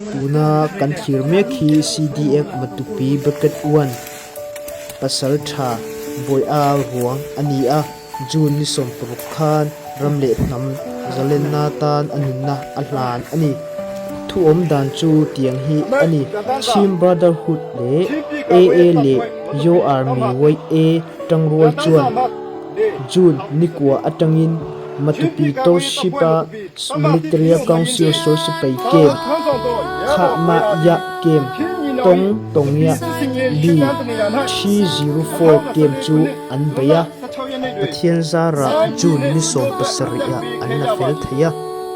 Tuna kan thlir mek hi CDF Matupi Bracket One pasal tha Bawiha ruang a ni a, June ni 16 khan ram leh hnam zalenna tan a nunna a hlan a ni. Thu awm dan chu tiang hi a ni, Chhim Brotherhood leh AA leh Yo Army YA tangrual chuan June ni kua atangin Matupi Township-a Military Council sawi sipai camp, Khahmah Yah camp, Tong Tongya Li 304 camp chu an bei a. Pathian zarah June ni 17 ah an la fel thei a,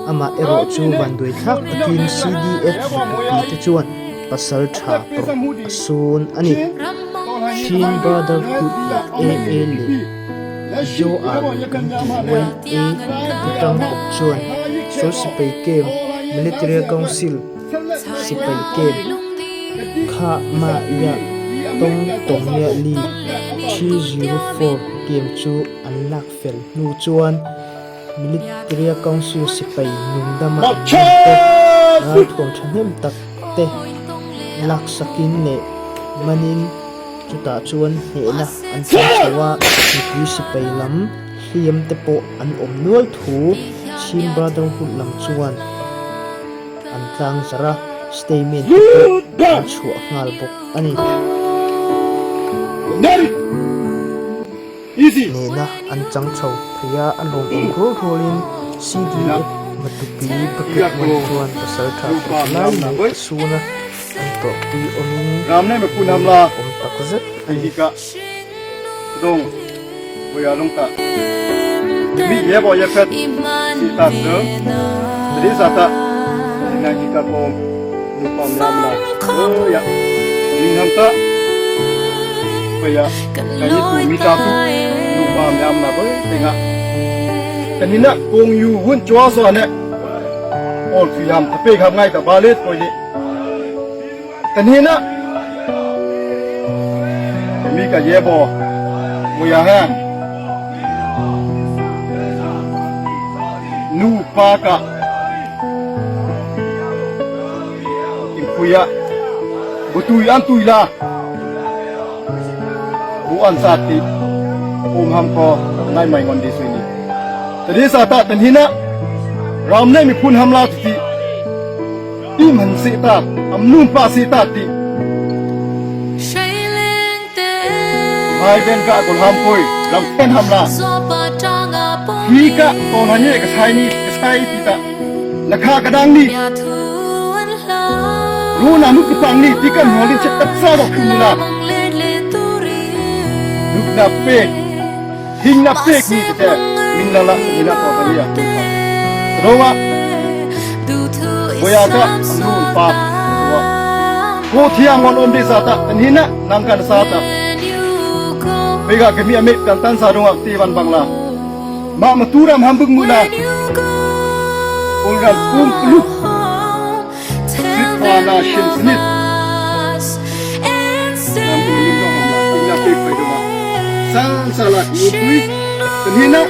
amah erawh chu vanduai thlak takin CDF Matupi te chuan pasal tha paruk a sun a ni. Chin Brotherhood leh AA leh Zo Army kan tih YA te tang kawp chuan Saw Sipai Camp, Military Council Sipai Camp, Kha Ma Yah Tawng Tawng Yah Li 304 Camp chu an lak fel hnu chuan Military Council Sipai nungdama an hman te ralthuam thahnem tak te laksakin leh manin Chutah chuan hnehna an chang chho a, mipui sipai lam hliam te pawh an awm nual thu Chin Brotherhood lam chuan an tlang zarh a, statement te pawh an chhuah nghal bawk a ni. Hnehna an chang chho thei a, a lawmawm rual rualin CDF Matupi Bucket One chuan pasal tha paruk lai mai a sun a, an tawhpui awmin awm tak zet a ni. Kanina mi ka ye bo muya ha nu pa ka in phuya bu tui an tui la bu an sa ti um ham ko ngai mai ngon di sui ni tadi sa ta tan hina ram nei mi phun ham la ti ti man se ta am nu pa se ta ti hai ben ka kol ham koi lam pen ham la hi ka ton ha ye ka sai ni ka sai ti ta lakha ka dang ni ru na nu ku pang ni ti kan holin che tak sa ro khu la nuk na pe hing na pek ni te min la la ni na ko ta ya rowa boya ka nu pa wa ko thiang ngon om di sa ta an hin na nang kan sa ta pe ga ke mi ame kan tan sa ronga ti ban bangla ma ma tu ram ham bung mu la ul ram pum plu sit pa na shin snit ram tu lim ro ham la tin na pe phai do ma san sa la ku pui tan hin na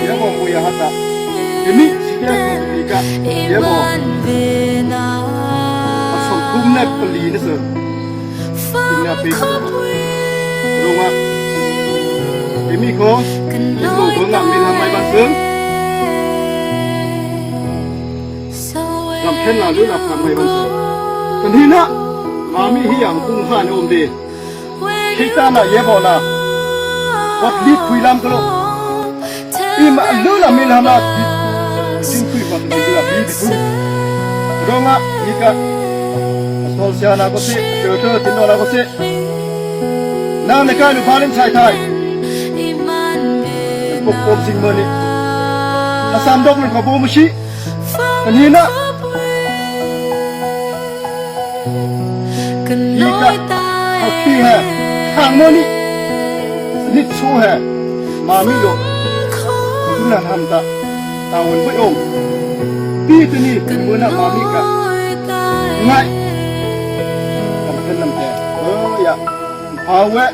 ya bo mo ya hata ke mi si te ku ti ka ya bo asom kum na pali na sir tin na pe ka ro ma ke mi ko in bo bo ngam min ham mai ban sương lam then la lu la phang mai ban sương kan hi na mami hi ang pung han om de khi ta na ye bo na wat li phui lam ko lo i ma lu la mi lam la tin phui pa ni la bi bi phu ro nga ni ka asol sia na ko se te te tin na ko se na ne ka nu phalin chai thai pok pok sing mo ni asam dok men ko bo mu shi kan hi na hi ka thi he thang mo ni nit chu he ma mi lo tu na ham ta ta won bai om ti tu ni mo na ma mi ka ngai kan pen lam te o ya pa we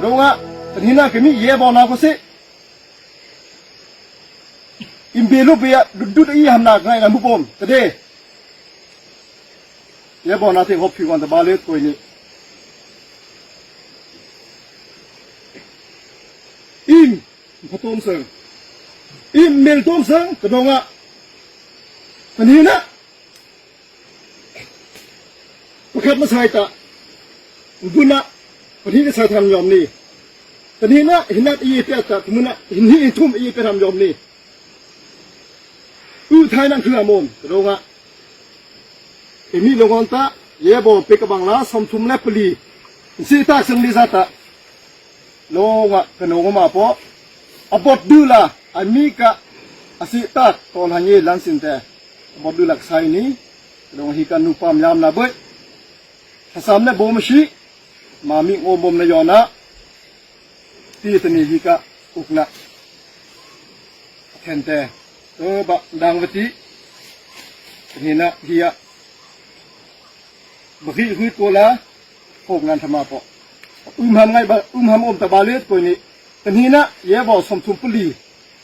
ro nga ni na ke mi ye bo na ko se im be lu be ya dut i ham na ngai ngai mu pom ta de. Ye bo na thing hop phi wan ta ba le koi ni. Im phatom seng. Im mel tom seng ka donga. Kan hi na. Pakhat ma sai ta. Buna pathi ka sai tham yom ni. Kan hi na hinat i pe ta muna hin hi thum i pe tham yom ni. U thai nang khla mom ka donga. Emi longon ta ye bo pe ka bangla 34 si ta sang ni za ta longa ka no ma po abot du la ami ka asi ta ton han ye lan sin te abot du lak sai ni dong hi kan nu pam yam na boi thasam ne bom shi ma mi ngo bom na yona ti tani hi ka ukna then te to ba dang vati ni na hi a bagi hui ko la khok nan thama po um ham ngai ba um ham om ta ba le ko ni tani na ye bo som thum puli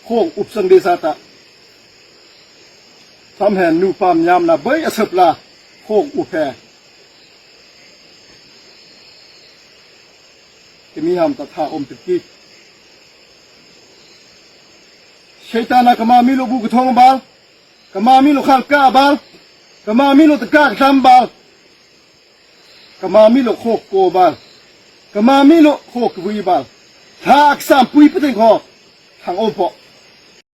khok up sang de sa ta tham hen nu pam nyam na bai asap la khok u phe mi ham ta tha om ti Shaitana ka mami lo bu ka thong bal ka mami lo khal ka bal ka mami lo ta ka tam bal ka mami lo khok ko bal ka mami lo khok vui bal tha ak sam pui pating kho thang om po.